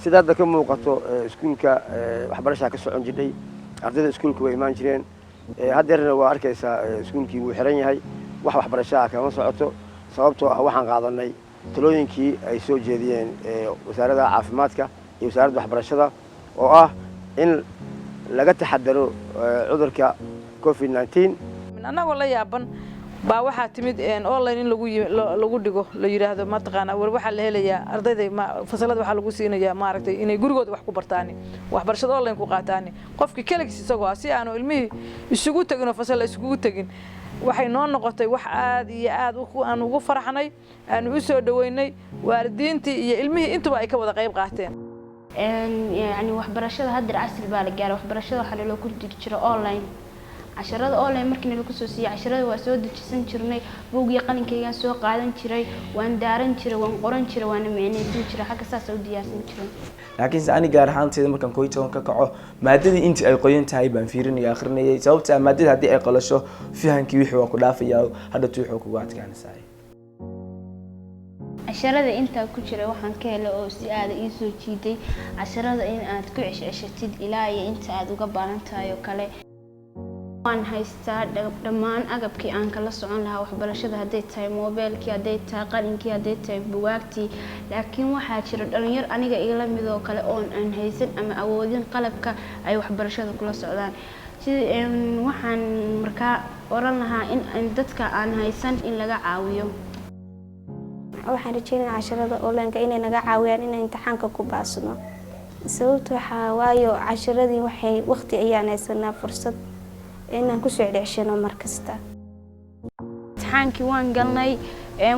Sida hadda ka muuqato, iskuulka waxbarashaa ka socon jidhay, ardayda iskuulka way imaan jireen. Haddeerna waa arkaysaa, iskuulkii wuu xiran yahay, wax waxbarashaa kama socoto, sababtoo ah waxaan qaadanay talooyinkii ay soo jeediyeen Wasaaradda Caafimaadka iyo Wasaaradda Waxbarashada, oo ah in laga taxadaro cudurka COVID-19. Annagoo la yaaban baa waxaa timid online in lagu dhigo, la yidhaahdo, mataqaanaa, war waxaa la helayaa ardayda fasalada waxaa lagu siinayaa, maaragtay, inay gurigooda wax ku bartaani, waxbarashada online ku qaataani, qofkii keligiis isagoo ah, si aanu ilmihii isugu tegin oo fasal isugu tegin. Waxay noo noqotay wax aad iyo aad aan ugu faraxnay, aanu u soo dhoweynay, waalidiintii iyo ilmihii intuba ay ka wada qayb qaateen. Yani waxbarashada haddeer casri baa la gaaray. Waxbarashada waxaa naloo ku diri jira online, casharada online. Markii nala kusoo siiyey casharada, waa soo dejisan jirnay, buugii qalinkaygaan soo qaadan jiray, waan daaran jiray, waan qoran jiray, waana micnaysan jiray, xagga saasa u diyaarsan jiray. Laakiinse ani gaar ahaanteeda, markaan 11 ka kaco, maadadii intii ay qoyan tahay baan fiirinaya, akhrinayay, sababta ah maadada haddii ay qalasho, fahankii wixii waa ku dhaafaya, hadhatu wuxuu kugu adkaanaysaa. Casharada intaa ku jira waxaan ka helay oo si aada ii soo jiiday casharada in aad ku ceshceshatid ilaa iyo inta aad uga baahan tahay oo kale. Waan haystaa dhammaan agabkii aan kala socon lahaa waxbarashada, hadday tahay moobeelkii, hadday tahay qalinkii, hadday tahay bugaagtii. Laakiin waxaa jira dhalinyar aniga igala mid oo kale oon aan haysan ama awoodin qalabka ay waxbarashada kula socdaan. Sida waxaan markaa oran lahaa in dadka aan haysan in laga caawiyo. Waxaan rajeynaya casharada online-ka inay naga caawiyaan inaan imtixaanka ku baasno. Sababta waxaa waayo, casharadii waxay waqti ayaan haysanaa, fursad inaan kusoo cedhecshano mar kasta. Imtixaankii waan galnay.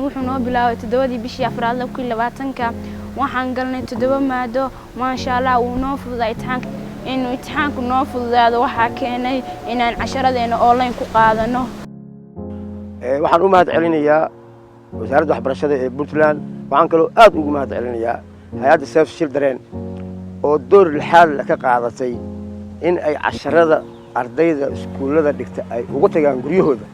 Wuxuu noo bilaabay 7dii bishii afraad 2020-ka. Waxaan galnay toddoba maado. Maasha Allah, wuu noo fududaa imtixaanka. Inuu imtixaanku noo fududaado waxaa keenay inaan casharadeena online ku qaadano. Waxaan u mahad celinayaa Wasaaradda Waxbarashada ee Puntland. Waxaan kaloo aad ugu mahad celinayaa hay-adda Save Children, oo door lixaad ka qaadatay in ay casharada ardayda iskuullada dhigta ay ugu tagaan guryahooda.